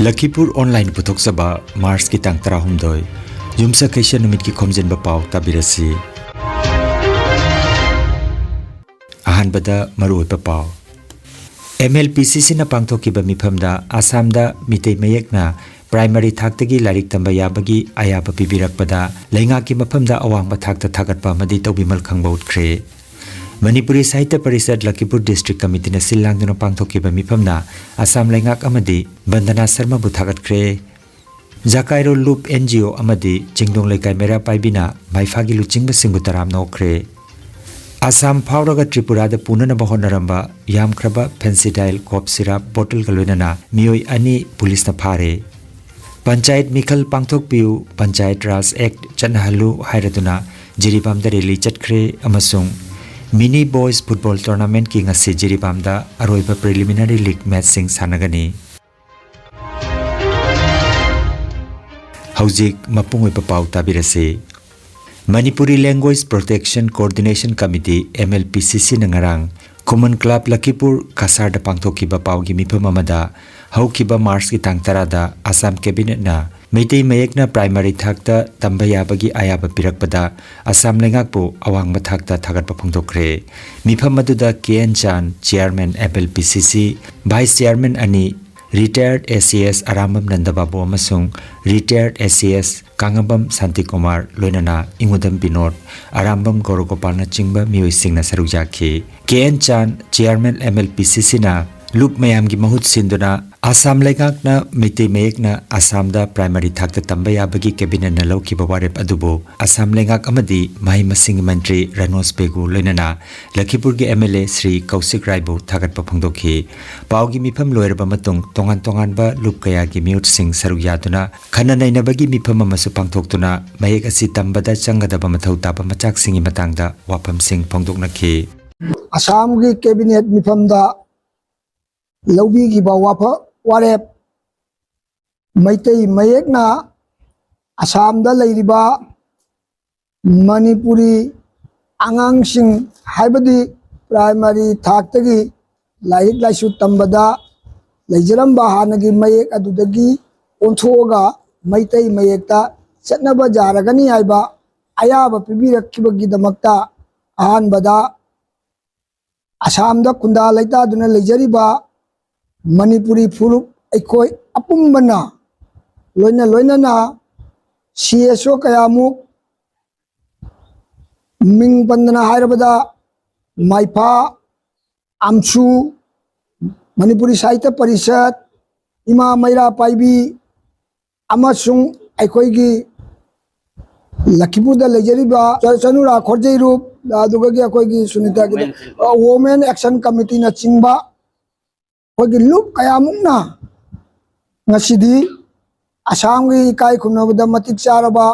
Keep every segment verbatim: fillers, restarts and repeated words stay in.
ꯂꯈꯤꯄꯨꯔ online ꯄꯨꯊꯣꯛꯆꯕ, ꯃꯥꯔꯆꯀꯤ ꯇꯥꯡ ꯇꯔꯥꯍꯨꯝꯗꯣꯏ, ꯌꯨꯝꯁꯀꯩꯁ ꯅꯨꯃꯤꯠꯀꯤ ꯈꯣꯝꯖꯤꯟꯕ ꯄꯥꯎ ꯇꯥꯕꯤꯔꯁꯤ꯫ ꯑꯍꯥꯟꯕꯗ ꯃꯔꯨꯑꯣꯏꯕ ꯄꯥꯎ꯫ ꯑꯦꯝ ꯑꯦꯜ ꯄꯤ ꯁꯤ ꯁꯤꯅ ꯄꯥꯡꯊꯣꯛꯈꯤꯕ ꯃꯤꯐꯝꯗ ꯑꯁꯥꯝꯗ ꯃꯤꯇꯩ ꯃꯌꯦꯛꯅ ꯄ꯭ꯔꯥꯏꯃꯔꯤ ꯊꯥꯛꯇꯒꯤ ꯂꯥꯏꯔꯤꯛ ꯇꯝꯕ ꯌꯥꯕꯒꯤ ꯑꯌꯥꯕ ꯄꯤꯕꯤꯔꯛꯄꯗ ꯂꯩꯉꯥꯛꯀꯤ ꯃꯐꯝꯗ ꯑꯋꯥꯡꯕ ꯊꯥꯛꯇ ꯊꯥꯒꯠꯄ ꯑꯃꯗꯤ ꯇꯧꯕꯤꯃꯜ ꯈꯪꯕ ꯎꯠꯈ꯭ꯔꯦ꯫ ꯃꯅꯤꯄꯨꯔꯤ ꯁꯥꯍꯤꯇ꯭ꯌ ꯄꯔꯤꯁꯠ ꯂꯈꯤꯄꯨꯔ ꯗꯤꯁꯇ꯭ꯔꯤꯛ ꯀꯃꯤꯇꯤꯅ ꯁꯤꯜ ꯂꯥꯡꯗꯨꯅ ꯄꯥꯡꯊꯣꯛꯈꯤꯕ ꯃꯤꯐꯝꯅ ꯑꯁꯥꯝ ꯂꯩꯉꯥꯛ ꯑꯃꯗꯤ ꯕꯟꯗꯅꯥ ꯁꯔꯃꯕꯨ ꯊꯥꯒꯠꯈ꯭ꯔꯦ꯫ ꯖꯀꯥꯏꯔꯣꯜ ꯂꯨꯞ ꯑꯦꯟ ꯖꯤ ꯑꯣ ꯑꯃꯗꯤ ꯆꯤꯡꯗꯣꯡ ꯂꯩꯀꯥꯏ ꯃꯩꯔꯥ ꯄꯥꯏꯕꯤꯅ ꯃꯥꯏꯐꯥꯒꯤ ꯂꯨꯆꯤꯡꯕꯁꯤꯡꯕꯨ ꯇꯔꯥꯝꯅ ꯑꯣꯛꯈ꯭ꯔꯦ꯫ ꯑꯁꯥꯝ ꯐꯥꯎꯔꯒ ꯇ꯭ꯔꯤꯄꯨꯔꯥꯗ ꯄꯨꯅꯅꯕ ꯍꯣꯠꯅꯔꯝꯕ ꯌꯥꯝꯈ꯭ꯔꯕ ꯐꯦꯟꯁꯤꯗꯥꯏꯜ ꯀꯣꯞ ꯁꯤꯔꯥꯞ ꯕꯣꯇꯜꯒ ꯂꯣꯏꯅꯅ ꯃꯤꯑꯣꯏ ꯑꯅꯤ ꯄꯨꯂꯤꯁꯅ ꯐꯥꯔꯦ꯫ ꯄꯟꯆꯥꯌꯠ ꯃꯤꯈꯜ ꯄꯥꯡꯊꯣꯛꯄꯤꯌꯨ, ꯄꯟꯆꯥꯌꯠ ꯔꯥꯖ ꯑꯦꯛ ꯆꯠꯅꯍꯜꯂꯨ ꯍꯥꯏꯔꯗꯨꯅ ꯖꯤꯔꯤꯕꯥꯝꯗ ꯔꯦꯂꯤ ꯆꯠꯈ꯭ꯔꯦ ꯑꯃꯁꯨꯡ ꯃꯤꯅꯤ ꯕꯣꯏꯁ ꯐꯨꯠꯕꯣꯜ ꯇꯣꯔꯅꯥꯃꯦꯟꯠꯀꯤ ꯉꯁꯤ ꯖꯤꯔꯤꯕꯥꯝꯗ ꯑꯔꯣꯏꯕ ꯄ꯭ꯔꯤꯂꯤꯃꯤꯅꯔꯤ ꯂꯤꯒ ꯃꯦꯆꯁꯤꯡ ꯁꯥꯟꯅꯒꯅꯤ꯫ ꯍꯧꯖꯤꯛ ꯃꯄꯨꯡ ꯑꯣꯏꯕ ꯄꯥꯎ ꯇꯥꯕꯤꯔꯁꯤ꯫ Manipuri language protection coordination committee, M L P C ꯁꯤꯅ ꯉꯔꯥꯡ ꯈꯨꯃꯟ ꯀ꯭ꯂꯕ ꯂꯈꯤꯄꯨꯔ ꯀꯁꯥꯔꯗ ꯄꯥꯡꯊꯣꯛꯈꯤꯕ ꯄꯥꯎꯒꯤ ꯃꯤꯐꯝ ꯑꯃꯗ ꯍꯧꯈꯤꯕ ꯃꯥꯔꯆꯀꯤ ꯇꯥꯡ ꯇꯔꯥꯗ ꯑꯁꯥꯝ ꯀꯦꯕꯤꯅꯦꯠꯅ ꯃꯩꯇꯩ ꯃꯌꯦꯛꯅ ꯄ꯭ꯔꯥꯏꯃꯔꯤ ꯊꯥꯛꯇ ꯇꯝꯕ ꯌꯥꯕꯒꯤ ꯑꯌꯥꯕ ꯄꯤꯔꯛꯄꯗ ꯑꯁꯥꯝ ꯂꯩꯉꯥꯛꯄꯨ ꯑꯋꯥꯡꯕ ꯊꯥꯛꯇ ꯊꯥꯒꯠꯄ ꯐꯣꯡꯗꯣꯛꯈ꯭ꯔꯦ꯫ ꯃꯤꯐꯝ ꯑꯗꯨꯗ K N Chan, chairman M L P C C, vice chairman ꯑꯅꯤ, ꯔꯤꯇꯥꯌꯔꯗ ꯑꯦ ꯁꯤ ꯑꯦꯁ ꯑꯔꯥꯝꯕꯝ ꯅꯟꯗꯕꯥꯕꯨ ꯑꯃꯁꯨꯡ ꯔꯤꯇꯥꯌꯔꯗ ꯑꯦ ꯁꯤ ꯑꯦꯁ ꯀꯥꯉꯕꯝ ꯁꯥꯟꯇꯤꯀꯨꯃꯥꯔ, ꯂꯣꯏꯅꯅ ꯏꯉꯨꯗꯝ ꯕꯤꯅꯣꯗ, ꯑꯔꯥꯝꯕꯝ ꯒꯧꯔꯒꯣꯄꯥꯜꯅꯆꯤꯡꯕ ꯃꯤꯑꯣꯏꯁꯤꯡꯅ ꯁꯔꯨꯛ ꯌꯥꯈꯤ꯫ K N Chan, chairman M L P C ꯁꯤꯅ ꯂꯨꯞ ꯃꯌꯥꯝꯒꯤ ꯃꯍꯨꯠ ꯁꯤꯟꯗꯨꯅ ꯑꯁꯥꯝ ꯂꯩꯉꯥꯛꯅ ꯃꯩꯇꯩ ꯃꯌꯦꯛꯅ ꯑꯁꯥꯝꯗ ꯄ꯭ꯔꯥꯏꯃꯔꯤ ꯊꯥꯛꯇ ꯇꯝꯕ ꯌꯥꯕꯒꯤ ꯀꯦꯕꯤꯅꯦꯠꯅ ꯂꯧꯈꯤꯕ ꯋꯥꯔꯦꯞ ꯑꯗꯨꯕꯨ ꯑꯁꯥꯝ ꯂꯩꯉꯥꯛ ꯑꯃꯗꯤ ꯃꯍꯩ ꯃꯁꯤꯡꯒꯤ ꯃꯟꯇ꯭ꯔꯤ ꯔꯅꯣꯖ ꯄꯦꯒꯨ, ꯂꯣꯏꯅꯅ ꯂꯈꯤꯄꯨꯔꯒꯤ ꯑꯦꯝ ꯑꯦꯜ ꯑꯦ ꯁ꯭ꯔꯤ ꯀꯧꯁꯤꯛ ꯔꯥꯏꯕꯨ ꯊꯥꯒꯠꯄ ꯐꯣꯡꯗꯣꯛꯈꯤ꯫ ꯄꯥꯎꯒꯤ ꯃꯤꯐꯝ ꯂꯣꯏꯔꯕ ꯃꯇꯨꯡ ꯇꯣꯉꯥꯟ ꯇꯣꯉꯥꯟꯕ ꯂꯨꯞ ꯀꯌꯥꯒꯤ ꯃꯤꯍꯨꯠꯁꯤꯡ ꯁꯔꯨꯛ ꯌꯥꯗꯨꯅ ꯈꯟꯅ ꯅꯩꯅꯕꯒꯤ ꯃꯤꯐꯝ ꯑꯃꯁꯨ ꯄꯥꯡꯊꯣꯛꯇꯨꯅ ꯃꯌꯦꯛ ꯑꯁꯤ ꯇꯝꯕꯗ ꯆꯪꯒꯗꯕ ꯃꯊꯧ ꯇꯥꯕ ꯃꯆꯥꯛꯁꯤꯡꯒꯤ ꯃꯇꯥꯡꯗ ꯋꯥꯐꯝꯁꯤꯡ ꯐꯣꯡꯗꯣꯛꯅꯈꯤ꯫ ꯑꯁꯥꯝꯒꯤ ꯀꯦꯕꯤꯅꯦꯠ ꯃꯤꯐꯝꯗ ꯂꯧꯕꯤꯈꯤꯕ ꯋꯥꯐ-, ꯋꯥꯔꯦꯞ, ꯃꯩꯇꯩ ꯃꯌꯦꯛꯅ ꯑꯁꯥꯝꯗ ꯂꯩꯔꯤꯕ ꯃꯅꯤꯄꯨꯔꯤ ꯑꯉꯥꯡꯁꯤꯡ, ꯍꯥꯏꯕꯗꯤ ꯄ꯭ꯔꯥꯏꯃꯔꯤ ꯊꯥꯛꯇꯒꯤ ꯂꯥꯏꯔꯤꯛ ꯂꯥꯏꯁꯨ ꯇꯝꯕꯗ ꯂꯩꯖꯔꯝꯕ ꯍꯥꯟꯅꯒꯤ ꯃꯌꯦꯛ ꯑꯗꯨꯗꯒꯤ ꯑꯣꯟꯊꯣꯛꯑꯒ ꯃꯩꯇꯩ ꯃꯌꯦꯛꯇ ꯆꯠꯅꯕ ꯌꯥꯔꯒꯅꯤ ꯍꯥꯏꯕ ꯑꯌꯥꯕ ꯄꯤꯕꯤꯔꯛꯈꯤꯕꯒꯤꯗꯃꯛꯇ ꯑꯍꯥꯟꯕꯗ ꯑꯁꯥꯝꯗ ꯈꯨꯟꯗꯥ ꯂꯩꯇꯥꯗꯨꯅ ꯂꯩꯖꯔꯤꯕ ꯃꯅꯤꯄꯨꯔꯤ ꯐꯨꯔꯨꯞ ꯑꯩꯈꯣꯏ ꯑꯄꯨꯝꯕꯅ, ꯂꯣꯏꯅ ꯂꯣꯏꯅꯅ ꯁꯤ ꯑꯦꯁ ꯑꯣ ꯀꯌꯥꯃꯨꯛ, ꯃꯤꯡ ꯄꯟꯗꯅ ꯍꯥꯏꯔꯕꯗ ꯃꯥꯏꯐꯥ, ꯑꯝꯁꯨ, ꯃꯅꯤꯄꯨꯔꯤ ꯁꯥꯍꯤꯇ꯭ꯌ ꯄꯔꯤꯁꯠ, ꯏꯃꯥ ꯃꯩꯔꯥ ꯄꯥꯏꯕꯤ, ꯑꯃꯁꯨꯡ ꯑꯩꯈꯣꯏꯒꯤ ꯂꯈꯤꯄꯨꯔꯗ ꯂꯩꯖꯔꯤꯕ ꯆ-, ꯆꯅꯨꯔꯥ ꯈꯣꯔꯖꯩꯔꯨꯞ, ꯑꯗꯨꯗꯒꯤ ꯑꯩꯈꯣꯏꯒꯤ ꯁꯨꯅꯤꯇꯥꯒꯤ, Women Action ꯑ, Committee꯫ Women Action Committeeꯅꯆꯤꯡꯕ ꯑꯩꯈꯣꯏꯒꯤ ꯂꯨꯞ ꯀꯌꯥꯃꯨꯛꯅ ꯉꯁꯤꯗꯤ ꯑꯁꯥꯝꯒꯤ ꯏꯀꯥꯏ ꯈꯨꯝꯅꯕꯗ ꯃꯇꯤꯛ ꯆꯥꯔꯕ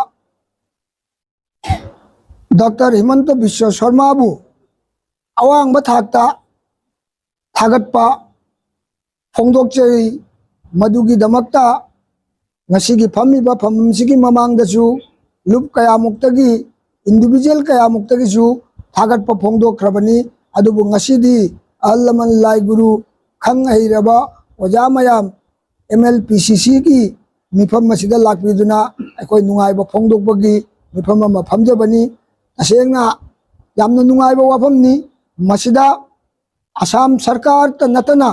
ꯗꯣꯛꯇꯔ ꯍꯤꯃꯟꯇ ꯕꯤꯁ꯭ꯋ ꯁꯔꯃꯥꯕꯨ ꯑꯋꯥꯡꯕ ꯊꯥꯛꯇ ꯊꯥꯒꯠꯄ ꯐꯣꯡꯗꯣꯛꯆꯔꯤ꯫ ꯃꯗꯨꯒꯤꯗꯃꯛꯇ ꯉꯁꯤꯒꯤ ꯐꯝꯃꯤꯕ ꯐꯝꯐꯝꯁꯤꯒꯤ ꯃꯃꯥꯡꯗꯁꯨ ꯂꯨꯞ ꯀꯌꯥꯃꯨꯛꯇꯒꯤ, individual ꯀꯌꯥꯃꯨꯛꯇꯒꯤꯁꯨ ꯊꯥꯒꯠꯄ ꯐꯣꯡꯗꯣꯛꯈ꯭ꯔꯕꯅꯤ꯫ ꯑꯗꯨꯕꯨ ꯉꯁꯤꯗꯤ ꯑꯍꯜ ꯂꯃꯟ, ꯂꯥꯏ ꯒꯨꯔꯨ, ꯈꯪ ꯍꯩꯔꯕ ꯑꯣꯖꯥ ꯃꯌꯥꯝ, ꯑꯦꯝ ꯑꯦꯜ ꯄꯤ ꯁꯤ ꯁꯤꯒꯤ ꯃꯤꯐꯝ ꯑꯁꯤꯗ ꯂꯥꯛꯄꯤꯗꯨꯅ ꯑꯩꯈꯣꯏ ꯅꯨꯡꯉꯥꯏꯕ ꯐꯣꯡꯗꯣꯛꯄꯒꯤ ꯃꯤꯐꯝ ꯑꯃ ꯐꯝꯖꯕꯅꯤ꯫ ꯇꯁꯦꯡꯅ ꯌꯥꯝꯅ ꯅꯨꯡꯉꯥꯏꯕ ꯋꯥꯐꯝꯅꯤ꯫ ꯃꯁꯤꯗ ꯑꯁꯥꯝ ꯁꯔꯀꯥꯔꯇ ꯅꯠꯇꯅ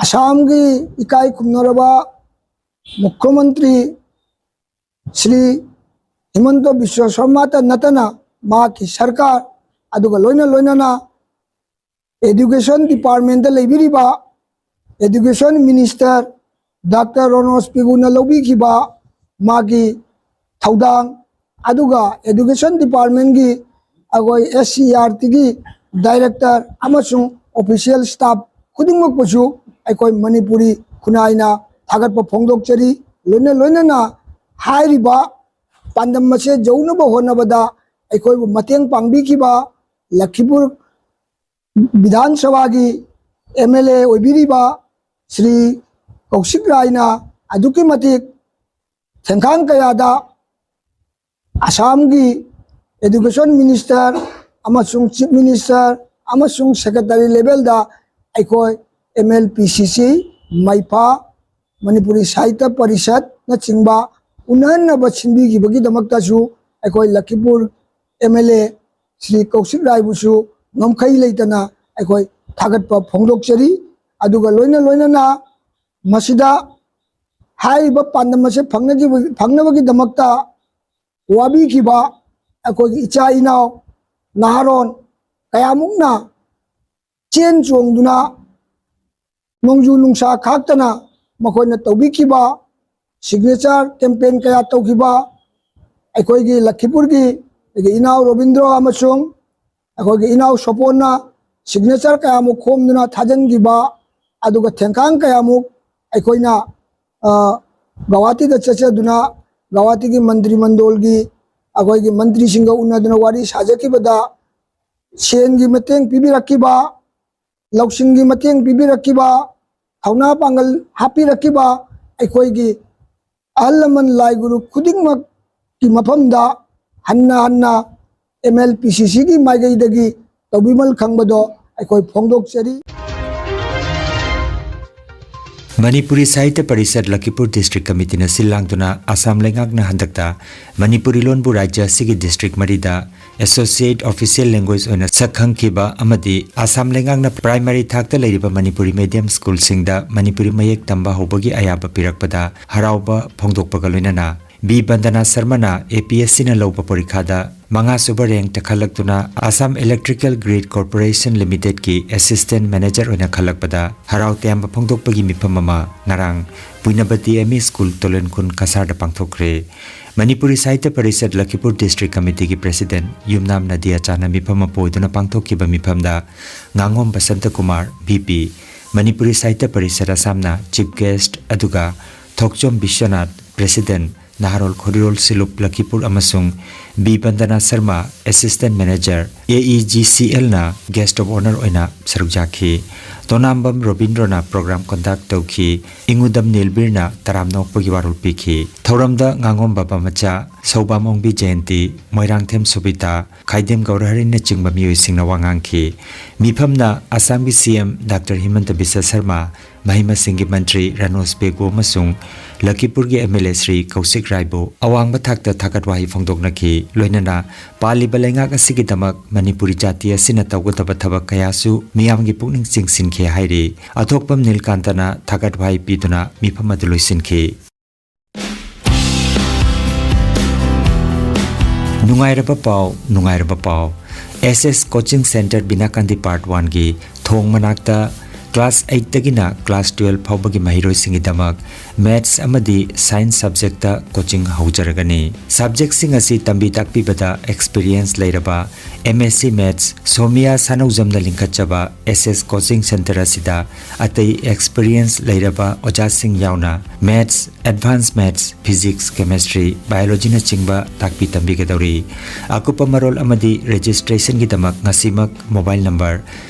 ꯑꯁꯥꯝꯒꯤ ꯏꯀꯥꯏ ꯈꯨꯝꯅꯔꯕ ꯃꯨꯈ꯭ꯌꯃꯟꯇ꯭ꯔꯤ ꯁ꯭ꯔꯤ ꯍꯤꯃꯟꯇ ꯕꯤꯁ꯭ꯋ ꯁꯔꯃꯥꯇ ꯅꯠꯇꯅ ꯃꯍꯥꯛꯀꯤ ꯁꯔꯀꯥꯔ, ꯑꯗꯨꯒ ꯂꯣꯏꯅ ꯂꯣꯏꯅꯅ education departmentꯇ ꯂꯩꯕꯤꯔꯤꯕ education minister ꯗꯥꯛꯇꯔ ꯔꯣꯅꯣꯖ ꯄꯦꯒꯨꯅ ꯂꯧꯕꯤꯈꯤꯕ ꯃꯥꯒꯤ ꯊꯧꯗꯥꯡ, ꯑꯗꯨꯒ education departmentꯀꯤ ꯑꯩꯈꯣꯏ ꯑꯦꯁ ꯁꯤ ꯏ ꯑꯥꯔ ꯇꯤꯒꯤ director ꯑꯃꯁꯨꯡ official staff ꯈꯨꯗꯤꯡꯃꯛꯄꯨꯁꯨ ꯑꯩꯈꯣꯏ ꯃꯅꯤꯄꯨꯔꯤ ꯈꯨꯟꯅꯥꯏꯅ ꯊꯥꯒꯠꯄ ꯐꯣꯡꯗꯣꯛꯆꯔꯤ꯫ ꯂꯣꯏꯅ ꯂꯣꯏꯅꯅ ꯍꯥꯏꯔꯤꯕ ꯄꯥꯟꯗꯝ ꯑꯁꯦ ꯌꯧꯅꯕ ꯍꯣꯠꯅꯕꯗ ꯑꯩꯈꯣꯏꯕꯨ ꯃꯇꯦꯡ ꯄꯥꯡꯕꯤꯈꯤꯕ ꯂꯈꯤꯄꯨꯔ ꯕꯤꯙꯥꯟ ꯁꯚꯥꯒꯤ ꯑꯦꯝ ꯑꯦꯜ ꯑꯦ ꯑꯣꯏꯕꯤꯔꯤꯕ ꯁ꯭ꯔꯤ ꯀꯧꯁꯤꯛ ꯔꯥꯏꯅ ꯑꯗꯨꯛꯀꯤ ꯃꯇꯤꯛ ꯊꯦꯡꯈꯥꯡ ꯀꯌꯥꯗ ꯑꯁꯥꯝꯒꯤ education minister ꯑꯃꯁꯨꯡ chief minister ꯑꯃꯁꯨꯡ secretary levelꯗ ꯑꯩꯈꯣꯏ ꯑꯦꯝ ꯑꯦꯜ ꯄꯤ ꯁꯤ ꯁꯤ, ꯃꯩꯐꯥ, ꯃꯅꯤꯄꯨꯔꯤ ꯁꯥꯍꯤꯇ꯭ꯌ ꯄꯔꯤꯁꯠꯅꯆꯤꯡꯕ ꯎꯅꯍꯟꯅꯕ ꯁꯤꯟꯕꯤꯈꯤꯕꯒꯤꯗꯃꯛꯇꯁꯨ ꯑꯩꯈꯣꯏ ꯂꯈꯤꯄꯨꯔ ꯑꯦꯝ ꯑꯦꯜ ꯑꯦ ꯁ꯭ꯔꯤ ꯀꯧꯁꯤꯛ ꯔꯥꯏꯕꯨꯁꯨ ꯉꯝꯈꯩ ꯂꯩꯇꯅ ꯑꯩꯈꯣꯏ ꯊꯥꯒꯠꯄ ꯐꯣꯡꯗꯣꯛꯆꯔꯤ꯫ ꯑꯗꯨꯒ ꯂꯣꯏꯅ ꯂꯣꯏꯅꯅ ꯃꯁꯤꯗ ꯍꯥꯏꯔꯤꯕ ꯄꯥꯟꯗꯝ ꯑꯁꯤ ꯐꯪꯅꯈꯤꯕ-, ꯐꯪꯅꯕꯒꯤꯗꯃꯛꯇ ꯋꯥꯕꯤꯈꯤꯕ ꯑꯩꯈꯣꯏꯒꯤ ꯏꯆꯥ ꯏꯅꯥꯎ ꯅꯍꯥꯔꯣꯟ ꯀꯌꯥꯃꯨꯛꯅ ꯆꯦꯟ ꯆꯣꯡꯗꯨꯅ ꯅꯣꯡꯖꯨ ꯅꯨꯡꯁꯥ ꯈꯥꯛꯇꯅ ꯃꯈꯣꯏꯅ ꯇꯧꯕꯤꯈꯤꯕ, ꯁꯤꯒꯅꯦꯆꯔ ꯀꯦꯝꯄꯦꯟ ꯀꯌꯥ ꯇꯧꯈꯤꯕ, ꯑꯩꯈꯣꯏꯒꯤ ꯂꯈꯤꯄꯨꯔꯒꯤ ꯑꯩꯒꯤ ꯏꯅꯥꯎ ꯔꯣꯕꯤꯟꯗ꯭ꯔꯣ ꯑꯃꯁꯨꯡ ꯑꯩꯈꯣꯏꯒꯤ ꯏꯅꯥꯎ ꯁꯣꯄꯣꯟꯅ ꯁꯤꯒꯅꯦꯆꯔ ꯀꯌꯥꯃꯨꯛ ꯈꯣꯝꯗꯨꯅ ꯊꯥꯖꯤꯟꯈꯤꯕ, ꯑꯗꯨꯒ ꯊꯦꯡꯈꯥꯡ ꯀꯌꯥꯃꯨꯛ ꯑꯩꯈꯣꯏꯅ, ꯑ, ꯒꯧꯍꯥꯇꯤꯗ ꯆꯠꯆꯗꯨꯅ ꯒꯧꯍꯥꯇꯤꯒꯤ ꯃꯟꯇ꯭ꯔꯤ ꯃꯟꯗꯣꯜꯒꯤ ꯑꯩꯈꯣꯏꯒꯤ ꯃꯟꯇ꯭ꯔꯤꯁꯤꯡꯒ ꯎꯅꯗꯨꯅ ꯋꯥꯔꯤ ꯁꯥꯖꯈꯤꯕꯗ ꯁꯦꯟꯒꯤ ꯃꯇꯦꯡ ꯄꯤꯕꯤꯔꯛꯈꯤꯕ, ꯂꯧꯁꯤꯡꯒꯤ ꯃꯇꯦꯡ ꯄꯤꯕꯤꯔꯛꯈꯤꯕ, ꯊꯧꯅꯥ ꯄꯥꯡꯒꯜ ꯍꯥꯞꯄꯤꯔꯛꯈꯤꯕ ꯑꯩꯈꯣꯏꯒꯤ ꯑꯍꯜ ꯂꯃꯟ ꯂꯥꯏ ꯒꯨꯔꯨ ꯈꯨꯗꯤꯡꯃꯛꯀꯤ ꯃꯐꯝꯗ ꯍꯟꯅ ꯍꯟꯅ ꯑꯦꯝ ꯑꯦꯜ ꯄꯤ ꯁꯤ ꯁꯤꯒꯤ ꯃꯥꯏꯀꯩꯗꯒꯤ ꯇꯧꯕꯤꯃꯜ ꯈꯪꯕꯗꯣ ꯑꯩꯈꯣꯏ ꯐꯣꯡꯗꯣꯛꯆꯔꯤ꯫ ꯃꯅꯤꯄꯨꯔꯤ ꯁꯥꯍꯤꯇ꯭ꯌ ꯄꯔꯤꯁꯠ ꯂꯈꯤꯄꯨꯔ ꯗꯤꯁꯇ꯭ꯔꯤꯛ ꯀꯃꯤꯇꯤꯅ ꯁꯤꯜ ꯂꯥꯡꯗꯨꯅ ꯑꯁꯥꯝ ꯂꯩꯉꯥꯛꯅ ꯍꯟꯗꯛꯇ ꯃꯅꯤꯄꯨꯔꯤ ꯂꯣꯟꯕꯨ ꯔꯥꯖ꯭ꯌ ꯑꯁꯤꯒꯤ ꯗꯤꯁꯇ꯭ꯔꯤꯛ ꯃꯔꯤꯗ ꯑꯦꯁꯣꯁꯤꯌꯦꯠ ꯑꯣꯐꯤꯁꯤꯌꯦꯜ ꯂꯦꯡꯒ꯭ꯋꯦꯖ ꯑꯣꯏꯅ ꯁꯛ ꯈꯪꯈꯤꯕ ꯑꯃꯗꯤ ꯑꯁꯥꯝ ꯂꯩꯉꯥꯛꯅ ꯄ꯭ꯔꯥꯏꯃꯔꯤ ꯊꯥꯛꯇ ꯂꯩꯔꯤꯕ ꯃꯅꯤꯄꯨꯔꯤ ꯃꯦꯗꯤꯌꯝ ꯁ꯭ꯀꯨꯜꯁꯤꯡꯗ ꯃꯅꯤꯄꯨꯔꯤ ꯃꯌꯦꯛ ꯇꯝꯕ ꯍꯧꯕꯒꯤ ꯑꯌꯥꯕ ꯄꯤꯔꯛꯄꯗ ꯍꯔꯥꯎꯕ ꯐꯣꯡꯗꯣꯛꯄꯒ ꯂꯣꯏꯅꯅ ꯕꯤ ꯕꯟꯗꯅꯥ ꯁꯔꯃꯅ ꯑꯦ ꯄꯤ ꯑꯦꯁ ꯁꯤꯅ ꯂꯧꯕ ꯄꯔꯤꯈꯥꯗ ꯃꯉꯥꯁꯨꯕ ꯔꯦꯡꯛꯇ ꯈꯜꯂꯛꯇꯨꯅ ꯑꯁꯥꯝ ꯏꯂꯦꯛꯇ꯭ꯔꯤꯀꯦꯜ ꯒ꯭ꯔꯤꯗ ꯀꯣꯔꯄꯣꯔꯦꯁꯟ ꯂꯤꯃꯤꯇꯦꯗꯀꯤ ꯑꯦꯁꯤꯁꯇꯦꯟꯠ ꯃꯦꯅꯦꯖꯔ ꯑꯣꯏꯅ ꯈꯜꯂꯛꯄꯗ ꯍꯔꯥꯎ ꯇꯌꯥꯝꯕ ꯐꯣꯡꯗꯣꯛꯄꯒꯤ ꯃꯤꯐꯝ ꯑꯃ ꯉꯔꯥꯡ ꯄꯨꯏꯅꯕꯇꯤ ꯑꯦꯝ ꯏ ꯁ꯭ꯀꯨꯜ, ꯇꯣꯂꯦꯟꯈꯨꯟ, ꯀꯁꯥꯔꯗ ꯄꯥꯡꯊꯣꯛꯈ꯭ꯔꯦ꯫ ꯃꯅꯤꯄꯨꯔꯤ ꯁꯥꯍꯤꯇ꯭ꯌ ꯄꯔꯤꯁꯠ ꯂꯈꯤꯄꯨꯔ ꯗꯤꯁꯇ꯭ꯔꯤꯛ ꯀꯃꯤꯇꯤꯒꯤ ꯄ꯭ꯔꯦꯁꯤꯗꯦꯟꯠ ꯌꯨꯝꯅꯥꯝ ꯅꯗꯤꯌꯥꯆꯥꯅ ꯃꯤꯐꯝ ꯑꯃ ꯄꯣꯏꯗꯨꯅ ꯄꯥꯡꯊꯣꯛꯈꯤꯕ ꯃꯤꯐꯝꯗ ꯉꯥꯉꯣꯝ ꯕꯁꯟꯇ ꯀꯨꯃꯥꯔ, ꯚꯤ ꯄꯤ, ꯃꯅꯤꯄꯨꯔꯤ ꯁꯥꯍꯤꯇ꯭ꯌ ꯄꯔꯤꯁꯠ ꯑꯁꯥꯝꯅ ꯆꯤꯐ ꯒꯦꯁ꯭ꯠ, ꯑꯗꯨꯒ ꯊꯣꯛꯆꯣꯝ ꯕꯤꯁ꯭ꯋꯅꯥꯊ, ꯄ꯭ꯔꯦꯁꯤꯗꯦꯟꯠ, ꯅꯍꯥꯔꯣꯜ ꯈꯣꯔꯤꯔꯣꯜ ꯁꯤꯂꯨꯞ ꯂꯈꯤꯄꯨꯔ, ꯑꯃꯁꯨꯡ B Bandana Sharma, assistant manager, ꯑꯦ ꯏ ꯖꯤ ꯁꯤ ꯑꯦꯜꯅ Guest of Honour ꯑꯣꯏꯅ ꯁꯔꯨꯛ ꯌꯥꯈꯤ꯫ ꯇꯣꯅꯥꯝꯕꯝ ꯔꯣꯕꯤꯟꯗ꯭ꯔꯣꯅ program conduct ꯇꯧꯈꯤ꯫ ꯏꯉꯨꯗꯝ ꯅꯤꯜꯕꯤꯔꯅ ꯇꯔꯥꯝꯅ ꯑꯣꯛꯄꯒꯤ ꯋꯥꯔꯣꯜ ꯄꯤꯈꯤ꯫ ꯊꯧꯔꯝꯗ ꯉꯥꯉꯣꯝ ꯕꯕꯥ ꯃꯆꯥ, ꯁꯧꯕꯥꯝ ꯑꯣꯡꯕꯤ ꯖꯌꯟꯇꯤ, ꯃꯣꯏꯔꯥꯡꯊꯦꯝ ꯁꯣꯕꯤꯇꯥ, ꯈꯥꯏꯗꯦꯝ ꯒꯧꯔꯍꯔꯤꯅꯆꯤꯡꯕ ꯃꯤꯑꯣꯏꯁꯤꯡꯅ ꯋꯥ ꯉꯥꯡꯈꯤ꯫ ꯃꯤꯐꯝꯅ ꯑꯁꯥꯝꯒꯤ ꯁꯤ ꯑꯦꯝ ꯗꯥꯛꯇꯔ ꯍꯤꯃꯟꯇ ꯕꯤꯁ꯭ꯋ ꯁꯔꯃ, ꯃꯍꯩ ꯃꯁꯤꯡꯒꯤ ꯃꯟꯇ꯭ꯔꯤ ꯔꯥꯅꯣꯖ ꯕꯦꯒꯨ ꯑꯃꯁꯨꯡ ꯂꯈꯤꯄꯨꯔꯒꯤ ꯑꯦꯝ ꯑꯦꯜ ꯑꯦ ꯁ꯭ꯔꯤ ꯀꯧꯁꯤꯛ ꯔꯥꯏꯕꯨ ꯑꯋꯥꯡꯕ ꯊꯥꯛꯇ ꯊꯥꯒꯠ ꯋꯥꯍꯩ ꯐꯣꯡꯗꯣꯛꯅꯈꯤ꯫ ꯂꯣꯏꯅꯅ ꯄꯥꯜꯂꯤꯕ ꯂꯩꯉꯥꯛ ꯑꯁꯤꯒꯤꯗꯃꯛ ꯃꯅꯤꯄꯨꯔꯤ ꯖꯥꯇꯤ ꯑꯁꯤꯅ ꯇꯧꯒꯗꯕ ꯊꯕꯛ ꯀꯌꯥꯁꯨ ꯃꯤꯌꯥꯝꯒꯤ ꯄꯨꯛꯅꯤꯡ ꯆꯤꯡꯁꯤꯟꯈꯤ ꯍꯥꯏꯔꯤ꯫ ꯑꯊꯣꯛꯄꯝ ꯅꯤꯜꯀꯥꯟꯇꯅ ꯊꯥꯒꯠ ꯋꯥꯍꯩ ꯄꯤꯗꯨꯅ ꯃꯤꯐꯝ ꯑꯗꯨ ꯂꯣꯏꯁꯤꯟꯈꯤ꯫ ꯅꯨꯡꯉꯥꯏꯔꯕ ꯄꯥꯎ, ꯅꯨꯡꯉꯥꯏꯔꯕ ꯄꯥꯎ꯫ ꯑꯦꯁ ꯑꯦꯁ Coaching Centre ꯕꯤꯅꯥꯀꯥꯟꯗꯤ Part Oneꯒꯤ ꯊꯣꯡ ꯃꯅꯥꯛꯇ class eightꯇꯒꯤꯅ class twelve ꯐꯥꯎꯕꯒꯤ ꯃꯍꯩꯔꯣꯏꯁꯤꯡꯒꯤꯗꯃꯛ Maths ꯑꯃꯗꯤ Science subjectꯇ coaching ꯍꯧꯖꯔꯒꯅꯤ꯫ Subjectꯁꯤꯡ ꯑꯁꯤ ꯇꯝꯕꯤ ꯇꯥꯛꯄꯤꯕꯗ experience ꯂꯩꯔꯕ M S C Maths ꯁꯣꯃꯤꯌꯥ ꯁꯥꯅꯧꯖꯝꯅ ꯂꯤꯡꯈꯠꯆꯕ ꯑꯦꯁ ꯑꯦꯁ Coaching Centre ꯑꯁꯤꯗ ꯑꯇꯩ experience ꯂꯩꯔꯕ ꯑꯣꯖꯥꯁꯤꯡ ꯌꯥꯎꯅ Maths, Advanced Maths, Physics, Chemistry, Biologyꯅꯆꯤꯡꯕ ꯇꯥꯛꯄꯤ ꯇꯝꯕꯤꯒꯗꯧꯔꯤ꯫ ꯑꯀꯨꯞꯄ ꯃꯔꯣꯜ ꯑꯃꯗꯤ registrationꯒꯤꯗꯃꯛ ꯉꯁꯤꯃꯛ mobile number